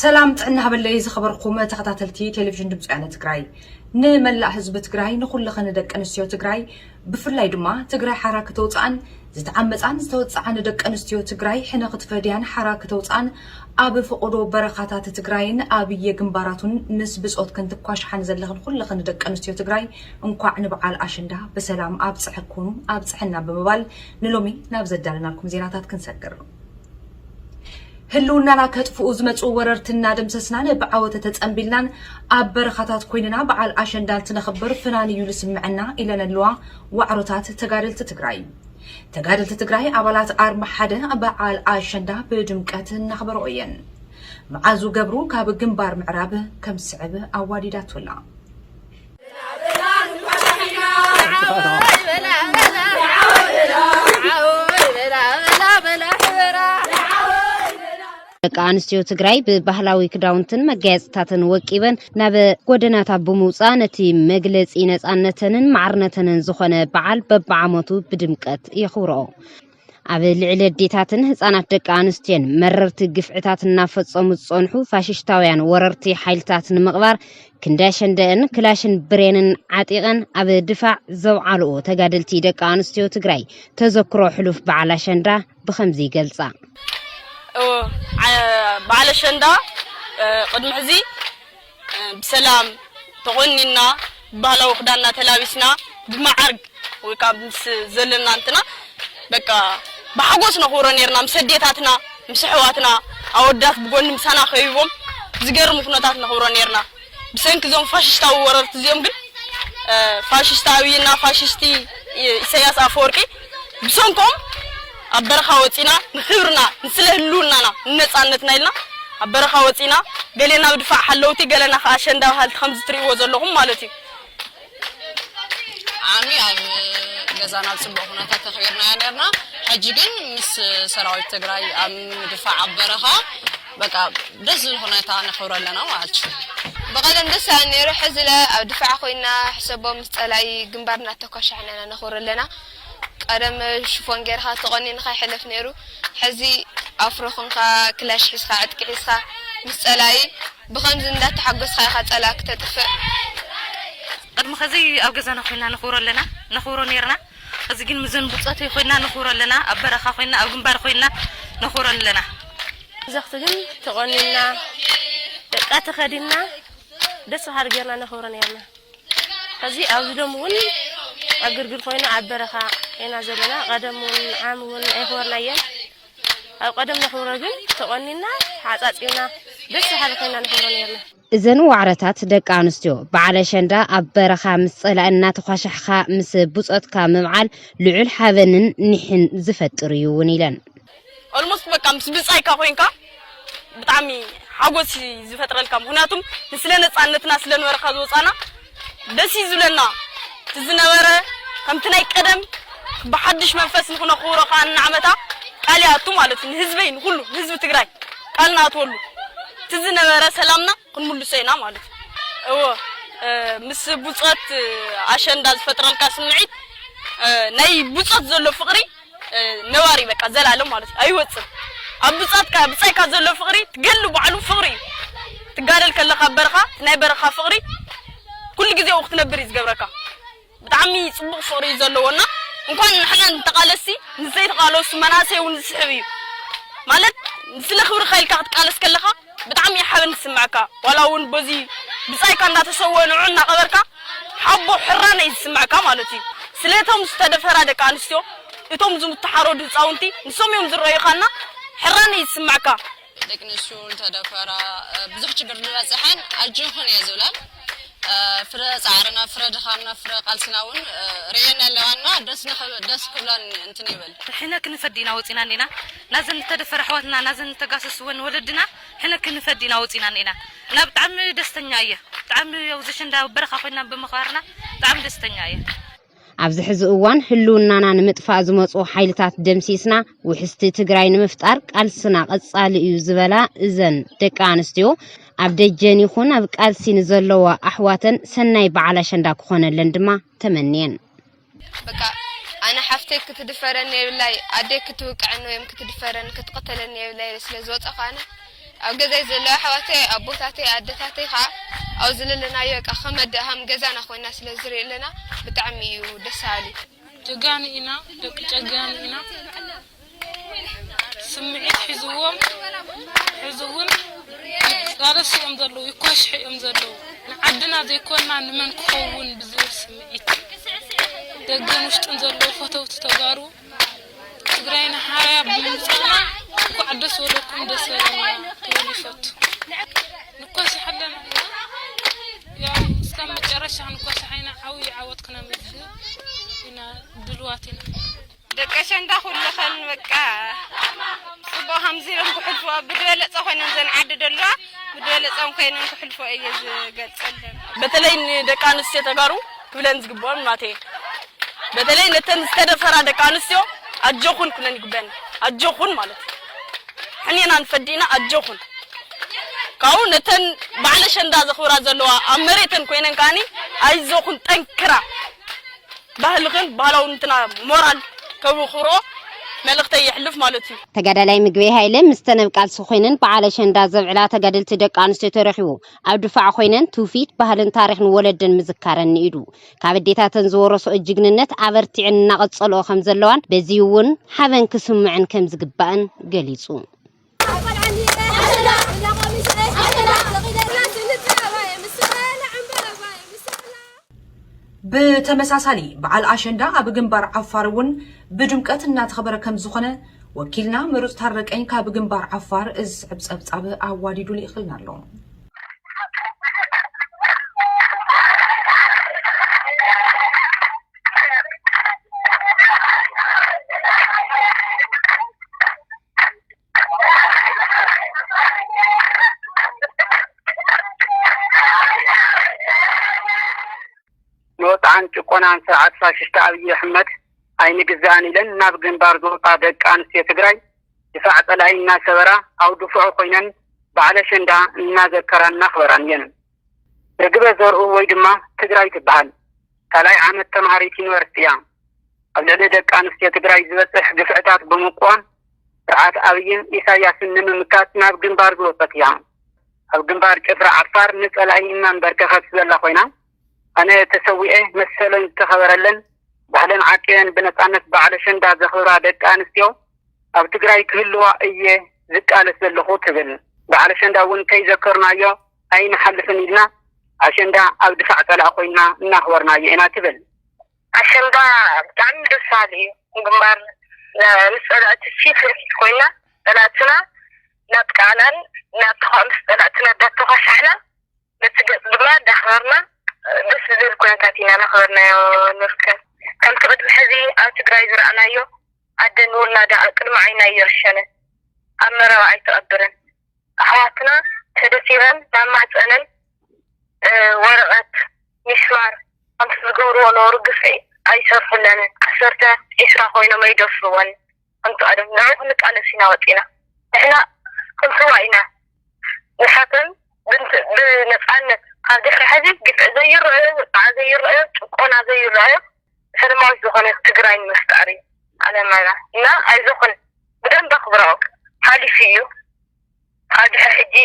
ሰላም ጥዕና ሃበለይ ዝኸበርኩም ተኸታተልቲ ቴሌቪዥን ድምፂ ወያነ ትግራይ፣ ንመላእ ህዝቢ ትግራይ፣ ንኹልኽን ደቂ ኣንስትዮ ትግራይ፣ ብፍላይ ድማ ትግራይ ሓራ ከተውፅኣን ዝተዓመፃን ዝተወፅዓን ደቂ ኣንስትዮ ትግራይ ሕነ ክትፈድያን ሓራ ከተውፅኣን ኣብ ፈቆዶ በረኻታት ትግራይን ኣብየ ግንባራቱን ምስ ብፆትክን ትኳሽሓን ዘለኽን ኩልኽን ደቂ ኣንስትዮ ትግራይ እንኳዕ ንበዓል ኣሸንዳ ብሰላም ኣብፀሐኩም ኣብፀሐና ብምባል ንሎሚ ናብ ዘዳለናልኩም ዜናታት ክንሰግር። ህልውናና ከጥፍኡ ዝመፁ ወረርቲ እናደምሰስናን ብዓወት ተፀንቢልናን ኣብ በረኻታት ኮይንና በዓል ኣሸንዳ እንትነኽብር ፍናን እዩ ዝስምዐና ኢለን ኣለዋ ዋዕሮታት ተጋደልቲ ትግራይ። ተጋደልቲ ትግራይ ኣባላት ኣርማ ሓደ በዓል ኣሸንዳ ብድምቀት እናኽበረኦ እየን። መዓዙ ገብሩ ካብ ግንባር ምዕራብ ከም ዝስዕብ ኣዋዲዳቶላ። ደቂ ኣንስትዮ ትግራይ ብባህላዊ ክዳውንትን መጋየፅታትን ወቂበን ናብ ጎደናታት ብምውፃእ ነቲ መግለፂ ነፃነተንን ማዕርነተንን ዝኾነ በዓል በብዓመቱ ብድምቀት የኽብረኦ። ኣብ ልዕሊ ኣዴታትን ህፃናት ደቂ ኣንስትዮን መረርቲ ግፍዕታት እናፈፀሙ ዝፀንሑ ፋሽሽታውያን ወረርቲ ሓይልታት ንምቕባር ክንዲ ኣሸንደአን ክላሽን ብሬንን ዓጢቐን ኣብ ድፋዕ ዘውዓልኦ ተጋደልቲ ደቂ ኣንስትዮ ትግራይ ተዘክሮ ሕሉፍ በዓል ኣሸንዳ ብኸምዚ ይገልፃ። እዎ፣ ዓ- በዓል ኣሸንዳ እ፣ ቅድሚ ሕዚ እ፣ ብሰላም ተቆኒና ብባህላዊ ክዳንና ተላቢስና ብመዓርግ ወይ ከዓ ምስ ዘለና እንትና በቃ ብሓጎስ ነኽብሮ ነርና ምስ ኣዴታትና ምስ ኣሕዋትና ኣወዳት ብጎኒ ምሳና ከቢቦም ዝገርም ኩነታት ነኽብሮ ነርና። ብሰንኪ እዞም ፋሽስታዊ ወረርቲ እዚኦም ግን እ፣ ፋሽስቲ ኣብይና ፋሽስቲ እ፣ ኢሳያስ ኣፈወርቂ ብሰንኮም ኣብ በረኻ ወፂና ንክብርና ንስለ ህልውናና ንነፃነትና ኢልና ኣብ በረኻ ወፂና ገሌና ብድፋዕ ሓለውቲ ገለና ከዓ ኣሸንዳ በሃልቲ ከምዚ ትሪእዎ ዘለኹም ማለት እዩ። ዓሚ ኣብ ገዛና ኣብ ፅቡቅ ኩነታት ተኽቢርናዮ ነርና። ሕጂ ግን ምስ ሰራዊት ትግራይ ኣብ ምድፋዕ ኣብ በረኻ በቃ ደስ ዝብል ኩነታ ነኽብሮ ኣለና ማለት እዩ። ብቐደም ደስ ይብል ነይሩ። ሕዚ ለ ኣብ ድፋዕ ኮይና ሕሰቦ ምስ ፀላኢ ግንባር እናተኳሻሕና ኢና ነኽብሮ ኣለና። ቀደም ሽፎን ጌርካ ተቆኒንካ ይሕለፍ ነይሩ። ሕዚ ኣፍሮ ኮንካ ክላሽ ሒዝካ ዕጥቂ ሒዝካ ምስ ፀላኢ ብኸምዚ እንዳተሓጎስካ ኢኻ ፀላእክ ተጥፍእ። ቅድሚ ኸዚ ኣብ ገዛና ኮይና ነኽብሮ ኣለና ነኽብሮ ነርና። እዚ ግን ምዘን ብፆተይ ኮይና ነኽብሮ ኣለና ኣብ በረኻ ኮይና ኣብ ግንባር ኮይና ነኽብሮ ኣለና። እዚ ወቕቲ ግን ተቖኒና ደቃ ተኸዲና ደስ በሃሊ ጌርና ነኽብሮ ነርና። ኸዚ ኣብዚ ደም እውን ኣብ ግርግር ኮይና ኣብ በረኻ ኢና ዘለና። ቐደም እውን ዓም እውን ኣይኽበርናየን። ኣብ ቀደም ነኽብሮ ግን ተቖኒና ተሓፃፂብና ደስ በሃሊ ኮይና ነኽብሮ ነርና። እዘን ዋዕሮታት ደቂ ኣንስትዮ በዓል ኣሸንዳ ኣብ በረኻ ምስ ፀላኢ እናተዃሻሕኻ ምስ ብፆትካ ምብዓል ልዑል ሓበንን ኒሕን ዝፈጥር እዩ እውን ኢለን። ኦልሞስት በቃ ምስ ብፃይካ ኮይንካ ብጣዕሚ ሓጎስ እዩ ዝፈጥረልካ። ምክንያቱም ንስለ ነፃነትና ስለ ነበረካ ዝወፃና ደስ እዩ ዝብለና። እቲ ዝነበረ ከምቲ ናይ ቀደም ብሓድሽ መንፈስ ንክነኽብሮ ከዓ እናዓመታ ቃል ይኣቱ ማለት እዩ። ንህዝበይ ንኩሉ ንህዝቢ ትግራይ ቃል ንኣትወሉ። እቲ ዝነበረ ሰላምና ክንምልሶ ኢና ማለት እዩ። እዎ፣ እ፣ ምስ ብፆት ኣሸንዳ ዝፈጥረልካ ስምዒት፣ እ፣ ናይ ብፆት ዘሎ ፍቕሪ፣ እ፣ ነባሪ በቃ ዘላለም ማለት እዩ። ኣይወፅን። ኣብ ብፃትካ፣ ብፃይካ ዘሎ ፍቕሪ ትገል ባዕሉ ፍቕሪ እዩ። ትጋደል ከለኻ በረኻ፣ እቲ ናይ በረኻ ፍቕሪ ኩሉ ግዜ ኣብኡ ክትነብር እዩ ዝገብረካ። ብጣዕሚ ፅቡቕ ፍቕሪ እዩ ዘለዎ እና እንኳን ንሕና ንተቓለስቲ ንዘይተቓለሱ መናእሰይ እውን ዝስሕብ እዩ። ማለት ንስለ ክብርኻ ኢልካ ክትቃለስ ከለኻ ብጣዕሚ እዩ ሓበን ዝስምዐካ። ዋላ እውን በዚ ብፃይካ እንዳተሰወ ንዑ እናቐበርካ ሓቦ ሕራነ እዩ ዝስምዐካ ማለት እዩ። ስለቶም ዝተደፈራ ደቂ ኣንስትዮ እቶም ዝተሓረዱ ህፃውንቲ ንሶም እዮም ዝረእዩኻና ሕራነ እዩ ዝስምዐካ። ደቂ ኣንስትዮ ዝተደፈራ ብዙሕ ችግር ዝበፅሐን ኣጆኽን እየ ዝብለን። ፍረ ፃዕርና ፍረ ድኻምና ፍረ ቃልስና እውን ርእየን ኣለዋና ደስ ንኽብ- ደስ ክብለን እንትን ይብል። ሕነ ክንፈዲ ኢና ወፂና እንዲና ናዘን ዝተደፈረ ኣሕዋትና ናዘን ዝተጋሰስወን ወለድና ሕነ ክንፈዲ ኢና ወፂና እንዲና እና ብጣዕሚ ደስተኛ እየ ብጣዕሚ ኣብዚ ሽንዳ በረኻ ኮይና ብምኽባርና ብጣዕሚ ደስተኛ እየ። ኣብዚ ሕዚ እዋን ህልውናና ንምጥፋእ ዝመፁ ሓይልታት ደምሲስና ውሕስቲ ትግራይ ንምፍጣር ቃልስና ቀፃሊ እዩ ዝበላ እዘን ደቂ ኣንስትዮ ኣብ ደጀን ይኹን ኣብ ቃልሲ ንዘለዋ ኣሕዋተን ሰናይ በዓል ኣሸንዳ ክኾነለን ድማ ተመንየን። በቃ ኣነ ሓፍተይ ክትድፈረኒ የብላይ ኣደይ ክትውቅዐኒ ወይም ክትድፈረኒ ክትቅተለኒ የብላይ ኢለ ስለ ዝወፀኹ ኣነ ኣብ ገዛይ ዘለዉ ኣሕዋተይ፣ ኣቦታተይ፣ ኣደታተይ ከዓ ኣብዚ ዘለናዮ በቃ ከም ኣደ ከም ገዛና ኮይና ስለ ዝርኢ ኣለና ብጣዕሚ እዩ ደስ በሃሊ። ጀጋኑ ኢና፣ ደቂ ጀጋኑ ኢና። ስምዒት ሒዝዎም፣ ሕዚ እውን ይቃለሱ እዮም ዘለዉ፣ ይኳሽሑ እዮም ዘለዉ። ንዓድና ዘይኮንና ንመን ክኸውን ብዝብል ስምዒት፣ ደገን ውሽጥን ዘለዉ ፈተውቲ ተጋሩ ትግራይና ሓርያ ብምምፃእና እንኳዕ ደስ በለኩም፣ ደስ በለና ክብል ይፈቱ። ንኳሻሕ ኣለና ኢና። ያው እስካብ መጨረሻ ንኳሻሕ ኢና። ዓብዪ ዓወት ክነምዝግብ ኢና፣ ድልዋት ኢና። ደቂ ኣሸንዳ ኩልኸን በቃ ፅቡቕ ከምዚ ኢለን ክሕልፍኦ፣ ብድበለፀ ኮይነን ዘን ዓዲ ደለዋ ብድበለፀን ኮይነን ክሕልፍኦ እየ ዝገልፀለን። በተለይ ንደቂ ኣንስትዮ ተጋሩ ክብለን ዝግብኦም ናተይ፣ በተለይ ነተን ዝተደፈራ ደቂ ኣንስትዮ ኣጆኹን ክብለን ይግበን። ኣጆኹን ማለት ሕኔና ንፈዲና ኣጆኹን። ካብኡ ነተን በዓል ኣሸንዳ ዘኽብራ ዘለዋ ኣብ መሬተን ኮይነን ከዓኒ ኣይዞኹን፣ ጠንክራ፣ ባህልኽን ባህላውነትና ሞራል ከብኽሮ መልእኽተይ የሕልፍ ማለት እዩ። ተጋዳላይ ምግበይ ሃይለ ምስተን ኣብ ቃልሲ ኮይነን በዓል ኣሸንዳ ዘብዕላ ተጋደልቲ ደቂ ኣንስትዮ ተረኺቡ ኣብ ድፋዕ ኮይነን ትውፊት፣ ባህልን ታሪኽን ወለደን ምዝካረን ንኢዱ። ካብ ኣዴታተን ዝወረስኦ ጅግንነት ኣበርቲዐን እናቐጸልኦ ከም ዘለዋን በዚ እውን ሓበን ክስምዐን ከም ዝግባእን ገሊጹ። ብተመሳሳሊ በዓል ኣሸንዳ ኣብ ግንባር ዓፋር እውን ብድምቀት እናተኸበረ ከም ዝኾነ ወኪልና ምሩፅ ታረቀኝ ካብ ግንባር ዓፋር እዚ ዝስዕብ ፀብፃብ ኣዋዲዱ ልኢኽልና ኣሎ። ንወጽዓን ጭቆናን ስርዓት ፋሽስት ኣብይ ኣሕመድ ኣይንግዛእን ኢለን ናብ ግንባር ዝወጻ ደቂ ኣንስትዮ ትግራይ ድፋዕ ጸላኢ እናሰበራ ኣብ ድፍዖ ኮይነን በዓል ኣሸንዳ እናዘከራን እናኽበራን እየን። ርግበ ዘርኡ ወይ ድማ ትግራይ ትበሃል ካልኣይ ዓመት ተምሃሪት ዩኒቨርሲቲ እያ። ኣብ ልዕሊ ደቂ ኣንስትዮ ትግራይ ዝበፅሕ ግፍዕታት ብምቅዋም ስርዓት ኣብይን ኢሳያስን ንምምካት ናብ ግንባር ዝወፀት እያ። ኣብ ግንባር ጭፍራ ዓፋር ንፀላኢ እናንበርከኸት ዘላ ኮይና ኣነ ተሰዊኤ መሰለን ዝተኸበረለን ባህለን ዓቂበን ብነፃነት በዓል ኣሸንዳ ዘኽብራ ደቂ ኣንስትዮ ኣብ ትግራይ ክህልዋ እየ ዝቃለስ ዘለኹ ትብል። በዓል ኣሸንዳ እውን ከይዘከርናዮ ኣይንሓልፍን ኢልና ኣሸንዳ ኣብ ድፋዕ ፀላኢ ኮይና እናኽበርናዮ ኢና ትብል። ኣሸንዳ ብጣዕሚ ደስ በሃሊ እዩ። ግንባር ምስ ፀላእቲ ፊት ንፊት ኮይና ፀላእትና እናጥቃዕናን እናተኳ ምስ ፀላእትና እንዳተኳሳሕና ነቲ ገፅ ድማ እንዳኽበርና ደስ ብዝብል ኩነታት ኢና እናኽበርናዮ ንርከብ። ከምቲ ቅድሚ ሕዚ ኣብ ትግራይ ዝረኣናዮ ኣደን ውላዳ ኣብ ቅድሚ ዓይና ኣይረሸነን፣ ኣብ መረባ ኣይተቐበረን። ኣሕዋትና ተደፊረን ናብ ማህፀነን ወረቐት፣ ሚስማር ከምቲ ዝገብርዎ ነበሩ ግፍዒ ኣይሰርሑለንን። ዓሰርተ ዒስራ ኮይኖም ኣይደፍርወን ከምቲ ቀደም። ንዑ ክንቃለስ ኢና ወፂና። ንሕና ክንስዋእ ኢና። ንሳተን ብነፃነት ካብ ድሕሪ ሕዚ ግፍዒ ዘይረአዮ፣ ወፅዓ ዘይረአዮ፣ ጭቆና ዘይረአዮ ሰለማዊት ዝኾነት ትግራይ ንምፍጣር እዩ ዓላማና እና ኣይዞኽን ብደንቢ ኣኽብረኦ ሓሊፉ እዩ። ካብ ድሕሪ ሕጂ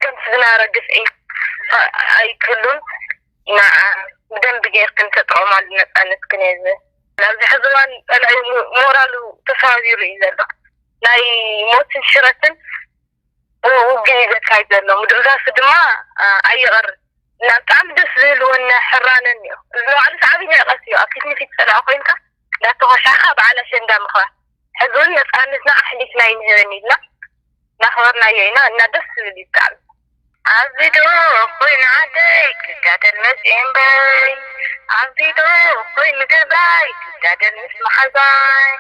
ከምቲ ዝነበረ ግፍዒ ኣይክህሉን እና ብደንቢ ጌርክን ተጠቐማሉ ነፃነትክን እየ ዝብል። ኣብዚ ሕዚ እዋን ፀላኢ ሞራሉ ተሰባቢሩ እዩ ዘሎ ናይ ሞትን ሽረትን ውግእ እዩ ዘካይድ ዘሎ። ምድምሳሱ ድማ ኣይቐርን እና ብጣዕሚ ደስ ዝብል እውን ሕራነ እኒኦ። እዚ ንባዕሉስ ዓብዪ ንዕቀት እዩ። ኣብ ፊት ንፊት ፀላኢ ኮይንካ እንዳተኾሻሕካ በዓል ኣሸንዳ ምኽባር። ሕዚ እውን ነፃነትና ኣሕሊፍና ኣይንህብን ኢልና እናኽበርናዮ ኢና እና ደስ ዝብል እዩ ብጣዕሚ። ኣብዚ ዶ ኮይነ ዓደይ ክጋደል መፅኤ እምበይ ኣብዚ ዶ ኮይኑ ገዛይ ክጋደል ምስ መሓዛይ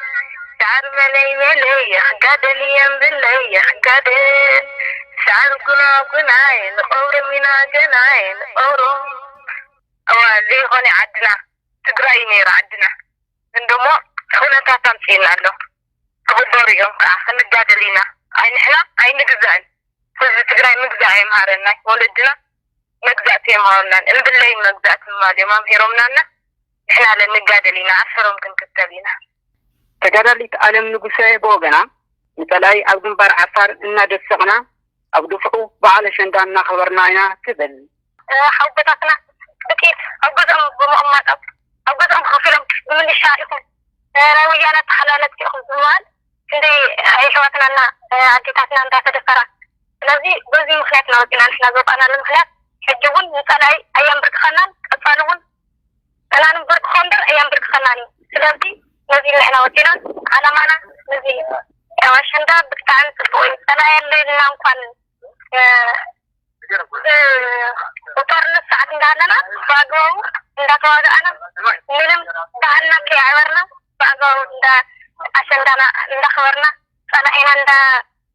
ሳዕሪ መለይ መለይ የኽጋደል እየ እምብለይ የኽጋደል ሳዕሪ ጉና ጉናይ ንቐብሮም ኢና ገናይ ንቐብሮም። እዋ ዘይኾነ ዓድና ትግራይ እዩ ነይሩ ዓድና ግን ደሞ ኩነታት ኣምፅእና ኣሎ። ክቕበሩ እዮም ከዓ ክንጋደል ኢና ኣይ ንሕና ኣይንግዛእን። ህዝቢ ትግራይ ምግዛእ ኣይምሃረናይ ወለድና መግዛእቲ የምሃሩናን እምብለይ መግዛእቲ ምባል እዮም ኣምሂሮምናና ንሕና ለ ንጋደል ኢና ኣሰሮም ክንክተል ኢና። ተጋዳሊት ኣለም ንጉሰ ብወገና ንፀላኢ ኣብ ግንባር ዓፋር እናደሰቕና ኣብ ድፍዑ በዓል ኣሸንዳ እናኸበርና ኢና ትብል። ሓውቦታትና ጥቂት ኣብ ገዝኦም ብምቕማጦም፣ ኣብ ገዝኦም ኮፍ ኢሎም ብምንሻ ኢኹም፣ ናይ ወያነ ተሓላለፍቲ ኢኹም ብምባል ክንደይ ኣሕዋትና እና ኣዴታትና እንዳተደፈራ። ስለዚ በዚ ምኽንያት ኢና ወፂና ንሕና ዝወፃናሉ ምኽንያት። ሕጂ እውን ንፀላኢ ኣየንብርክኸናን ቀፃሊ እውን ሰላም ብርክኾ እምበር ኣየንብርክኸናን እዩ። ስለዚ ነዚ ንሕና ወፂና ዓላማና ነዚ እዩ። ያው ኣሸንዳ ብጣዕሚ ፅቡቅ እዩ። ፀላኢ ኣሎ ኢልና እንኳን እ፣ እ፣ ብጦርነት ሰዓት እንዳሃለና ብኣግባቡ እንዳተዋጋእና ምንም ባህልና ከይዓበርና ብኣግባቡ እንዳ ኣሸንዳና እንዳኽበርና ጸላኢና እንዳ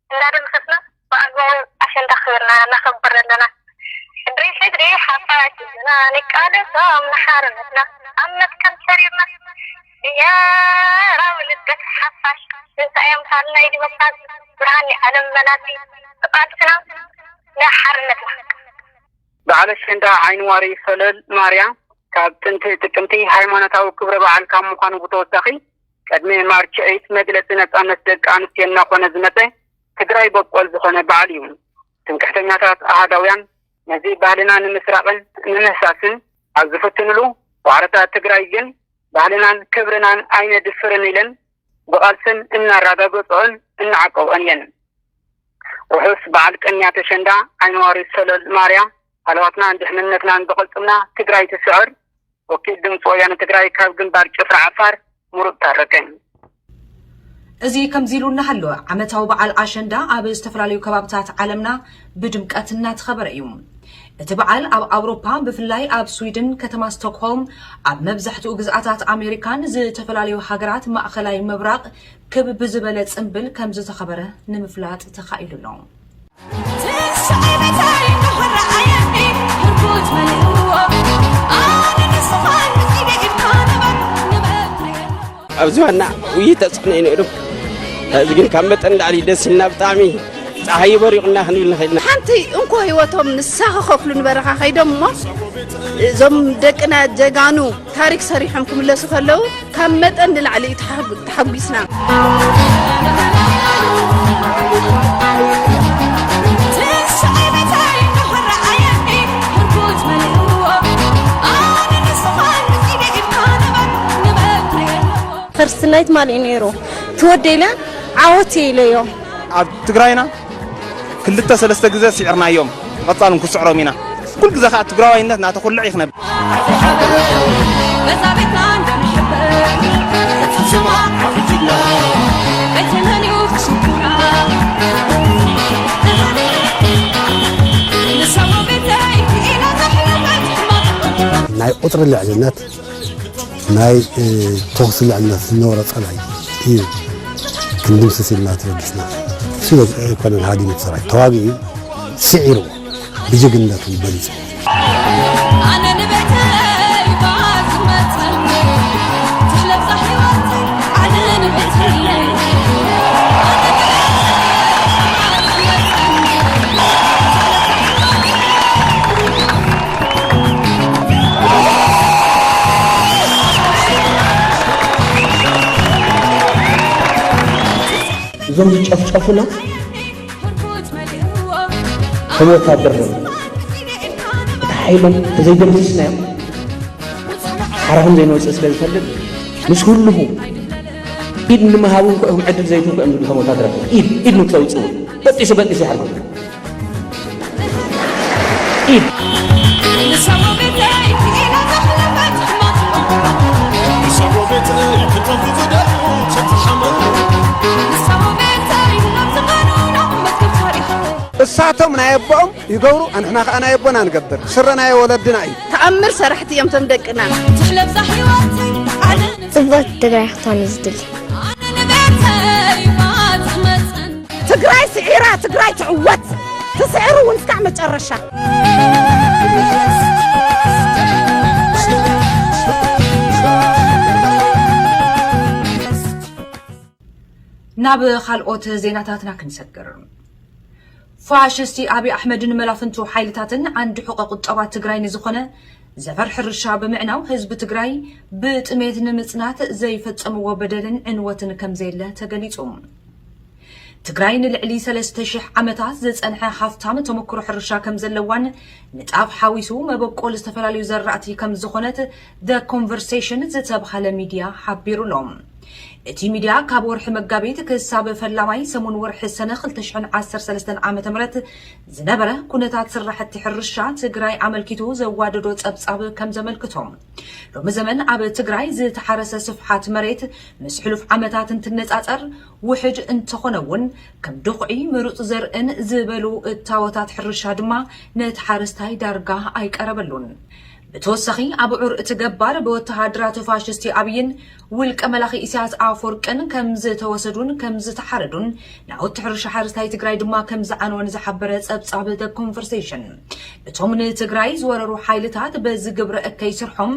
እንዳደምሰስና ብኣግባቡ ኣሸንዳ ክብርና እናኸበርና ኣለና። ሕድሪ ሕድሪ ሓፋሽ ዘለና ንቃለሶም ንሓርነትና ኣብ መትከል ሰሪርና ብሄራዊ ልደት ሓፋሽ ትንሳኤ ምሳል ናይ ዲሞክራሲ ብርሃን ናይ ዓለም መላሲ ብቃልስና ናይ ሓርነትና። በዓል ኣሸንዳ ዓይኒ ዋሪ ሰለል ማርያ ካብ ጥንቲ ጥቅምቲ ሃይማኖታዊ ክብረ በዓል ካብ ምዃኑ ብተወሳኺ ቅድሚ ማርች ኤይት መግለፂ ነፃነት ደቂ ኣንስትዮ እናኾነ ዝመፀ ትግራይ በቆል ዝኾነ በዓል እዩ። ትምክሕተኛታት ኣሃዳውያን ነዚ ባህልና ንምስራቕን ንምህሳስን ኣብ ዝፍትንሉ ዋዕሮታት ትግራይ ግን ባህልናን ክብርናን ኣይነድፍርን ኢለን ብቓልሰን እናረጋገፅኦን እናዓቀብኦን እየን። ርሑስ በዓል ቅንያት ኣሸንዳ ዓይኒ ዋሪ ሰለል ማርያ ሃለዋትናን ድሕንነትናን ብቕልፅምና ትግራይ ትስዕር። ወኪል ድምፂ ወያነ ትግራይ ካብ ግንባር ጭፍራ ዓፋር ምሩፅ ታረቀ። እዚ ከምዚ ኢሉ እናሃለወ ዓመታዊ በዓል ኣሸንዳ ኣብ ዝተፈላለዩ ከባብታት ዓለምና ብድምቀት እናተኸበረ እዩ። እቲ በዓል ኣብ ኣውሮፓ ብፍላይ ኣብ ስዊድን ከተማ ስቶክሆልም ኣብ መብዛሕትኡ ግዝኣታት ኣሜሪካን ዝተፈላለዩ ሃገራት ማእኸላይ ምብራቕ ክብ ብዝበለ ፅምብል ከምዝተኸበረ ንምፍላጥ ተኻኢሉ ኣሎ። ኣብዚ ዋና ውይይት ተፅዕኖ እዩ ነይሩ። ሕዚ ግን ካብ መጠን ላዕሊ ደስ ኢልና ብጣዕሚ ፀሓይ በሪቑና ክንብል ንኽእል ኢና። ሓንቲ እንኮ ህይወቶም ንሳ ክኸፍሉ ንበረኻ ከይዶም እሞ እዞም ደቅና ጀጋኑ ታሪክ ሰሪሖም ክምለሱ ከለዉ ካብ መጠን ንላዕሊ እዩ ተሓጒስና። ክርስትናይ ትማል እዩ ነይሩ። ትወደ ኢለ ዓወት እየ ኢለዮ። ኣብ ትግራይና ክልተ ሰለስተ ግዘ ስዒርናዮም፣ ብቐፃል እውን ክስዕሮም ኢና። ኩሉ ግዘ ከዓ ትግራዋይነት እናተኹልዕ እዩ ክነብር። ናይ ቁፅሪ ልዕልነት ናይ ተኹሲ ልዕልነት ዝነበሮ ፀላኢ እዩ ክንድምስስ ኢልና ተበጊስና። እሱ ኣይኮነን ሃዲሙ እቲ ሰራዊት ተዋጊኡ ስዒርዎ ብጅግንነቱ ገሊፁ። እዞም ዝጨፍጨፉና ከም ወታደር እዮም። እቲ ሓይሎም ተዘይደምሲስናዮም ሓራኹም ዘይንወፅእ ስለ ዝፈልጥ ምስ ህልኹ ኢድ ንምሃቡ እንኮ እዮም ዕድል ዘይትንኮ እዮም ዝብሉ ከም ወታደራት ኢድ ኢድ ንክተውፅኡ በጢሱ በጢሱ ይሓርኩም። እሳቶም ናይ ኣቦኦም ይገብሩ ኣንሕና ከኣ ናይ ኣቦና ንገብር ስረ ናይ ወለድና እዩ። ተኣምር ሰራሕቲ እዮም እቶም ደቅና። ጽብቕቲ ትግራይ ክትኮን እዩ ዝድሊ። ትግራይ ስዒራ ትግራይ ትዕወት ትስዕር እውን እስካዕ መጨረሻ። ናብ ካልኦት ዜናታትና ክንሰግር። ፋሽስቲ ኣብይ ኣሕመድን መላፍንቱ ሓይልታትን ዓንዲ ሑቐ ቁጠባ ትግራይ ንዝኾነ ዘፈር ሕርሻ ብምዕናው ህዝቢ ትግራይ ብጥሜት ንምፅናት ዘይፈፀምዎ በደልን ዕንወትን ከምዘየለ ተገሊፁ። ትግራይ ንልዕሊ ሰለስተ ሽሕ ዓመታት ዝጸንሐ ሃፍታም ተመክሮ ሕርሻ ከም ዘለዋን ንጣፍ ሓዊሱ መበቆል ዝተፈላለዩ ዘራእቲ ከም ዝኾነት The Conversation ዝተብሃለ ሚድያ ሓቢሩ ኣሎ። እቲ ሚድያ ካብ ወርሒ መጋቢት ክሳብ ፈላማይ ሰሙን ወርሒ ሰነ ክልተ ሽሕን ዓሰርተ ሰለስተን ዓመተ ምህረት ዝነበረ ኩነታት ስራሕቲ ሕርሻ ትግራይ ኣመልኪቱ ዘዋደዶ ጸብጻብ ከም ዘመልክቶ፣ ሎሚ ዘመን ኣብ ትግራይ ዝተሓረሰ ስፍሓት መሬት ምስ ሕሉፍ ዓመታት እንትነጻጸር ውሕድ እንተኾነ እውን፣ ከም ድኹዒ፣ ምሩፅ ዘርእን ዝበሉ እታወታት ሕርሻ ድማ ነቲ ሓረስታይ ዳርጋ ኣይቀረበሉን። ብተወሳኺ፣ ኣብ ዑር እቲ ገባር ብወተሃደራት ፋሽስቲ ኣብይን ውልቀ መላኺ ኢሳያስ ኣፈወርቅን ከም ዝተወሰዱን ከም ዝተሓረዱን፣ ናውቲ ሕርሻ ሓረስታይ ትግራይ ድማ ከም ዝዓነወን ዝሓበረ ጸብጻብ The Conversation፣ እቶም ንትግራይ ዝወረሩ ሓይልታት በዚ ግብረ እከይ ስርሖም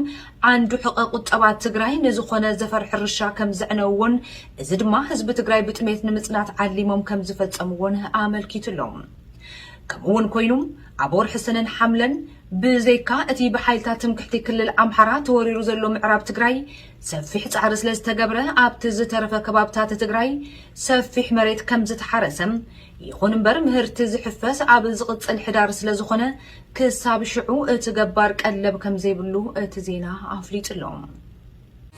ዓንዱ ሕቐ ቁጠባ ትግራይ ንዝኾነ ዘፈር ሕርሻ ከም ዘዕነውዎን፣ እዚ ድማ ህዝቢ ትግራይ ብጥሜት ንምጽናት ዓሊሞም ከም ዝፈጸምዎን ኣመልኪቱ ኣሎ። ከምኡ እውን ኮይኑ፣ ኣብ ወርሒ ሰነን ሓምለን ብዘይካ እቲ ብሓይልታት ትምክሕቲ ክልል ኣምሓራ ተወሪሩ ዘሎ ምዕራብ ትግራይ፣ ሰፊሕ ጻዕሪ ስለ ዝተገብረ ኣብቲ ዝተረፈ ከባብታት ትግራይ ሰፊሕ መሬት ከም ዝተሓረሰ፣ ይኹን እምበር ምህርቲ ዝሕፈስ ኣብ ዝቕጽል ሕዳር ስለ ዝኾነ ክሳብ ሽዑ እቲ ገባር ቀለብ ከም ዘይብሉ እቲ ዜና ኣፍሊጡ ኣሎ።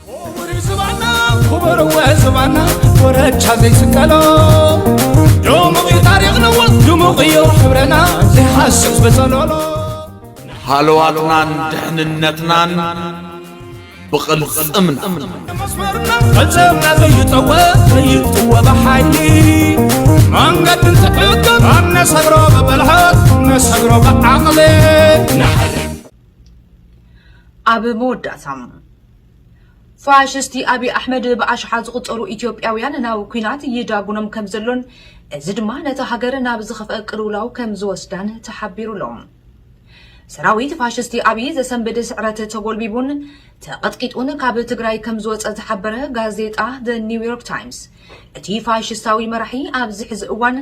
ክቡር ዝባና ክቡር ወ ዝባና ወረቻ ዘይስቀሎ ድሙቕ እዩ ታሪኽና ድሙቕ እዩ ሕብረና ዘይሓስብ በጸሎሎ ሃለዋትናን ድሕንነትናን ብቕልጽምና መስመርና ቅልጽምና ዘይጠወ ዘይጥወ ብሓይሊ መንገዲ እንትሕግር ኣነሰግሮ ብብልሓት ነሰግሮ ብዓቕሊ ኣብ መወዳእታ፣ ፋሽስቲ ኣብይ ኣሕመድ ብኣሽሓት ዝቑጸሩ ኢትዮጵያውያን ናብ ኲናት ይዳጉኖም ከም ዘሎን፣ እዚ ድማ ነታ ሃገር ናብ ዝኸፍአ ቅልውላው ከም ዝወስዳን ተሓቢሩ ኣሎ። ሰራዊት ፋሽስቲ ኣብይ ዘሰንብድ ስዕረት ተጎልቢቡን ተቐጥቂጡን ካብ ትግራይ ከም ዝወጸ ዝሓበረ ጋዜጣ The New York Times፣ እቲ ፋሽስታዊ መራሒ ኣብዚ ሕዚ እዋን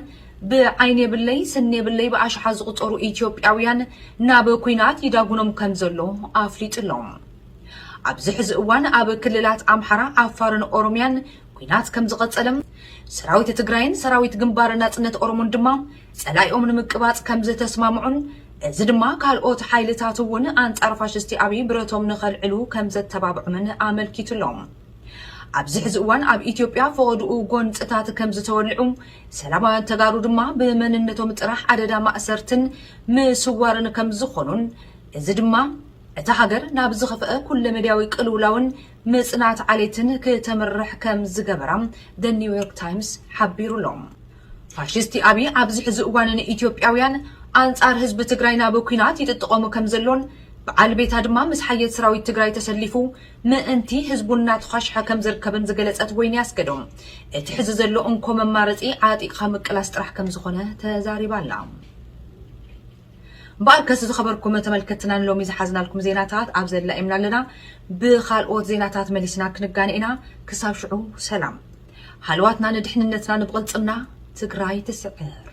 ብዓይኒ የብለይ ስኒ የብለይ ብኣሽሓት ዝቑጸሩ ኢትዮጵያውያን ናብ ኲናት ይዳጉኖም ከም ዘሎ ኣፍሊጡ ኣሎ። ኣብዚ ሕዚ እዋን ኣብ ክልላት ኣምሓራ፣ ዓፋርን ኦሮምያን ኲናት ከም ዝቐጸለ፣ ሰራዊት ትግራይን ሰራዊት ግንባር ናጽነት ኦሮሞን ድማ ጸላኢኦም ንምቅባጽ ከም ዝተስማምዑን፣ እዚ ድማ ካልኦት ሓይልታት እውን ኣንጻር ፋሽስቲ ኣብይ ብረቶም ንኸልዕሉ ከም ዘተባብዖምን ኣመልኪቱ ኣሎ። ኣብዚ ሕዚ እዋን ኣብ ኢትዮጵያ ፈቐድኡ ጎንጽታት ከም ዝተወልዑ፣ ሰላማውያን ተጋሩ ድማ ብመንነቶም ጥራሕ ኣደዳ ማእሰርትን ምስዋርን ከም ዝኾኑን፣ እዚ ድማ እታ ሃገር ናብ ዝኸፍአ ኩለመዳያዊ ቅልውላውን ምጽናት ዓሌትን ክተምርሕ ከም ዝገበራ The New York Times ሓቢሩ ኣሎ። ፋሽስቲ ኣብይ ኣብዚ ሕዚ እዋን ንኢትዮጵያውያን ኣንጻር ህዝቢ ትግራይ ናብ ኲናት ይጥጥቖሙ ከም ዘሎን፣ በዓል ቤታ ድማ ምስ ሓየት ሰራዊት ትግራይ ተሰሊፉ ምእንቲ ህዝቡ እናተዃሽሐ ከም ዝርከብን ዝገለጸት ወይኒ ኣስገዶም፣ እቲ ሕዚ ዘሎ እንኮ መማረጺ ዓጢቕኻ ምቅላስ ጥራሕ ከም ዝኾነ ተዛሪባ ኣላ። እምበኣር ከስ ዝኸበርኩም ተመልከትናን ሎሚ ዝሓዝናልኩም ዜናታት ኣብ ዘላኢምና ኣለና። ብኻልኦት ዜናታት መሊስና ክንጋነ ኢና። ክሳብ ሽዑ ሰላም። ሃለዋትና ንድሕንነትና ንብቕልጽምና ትግራይ ትስዕር።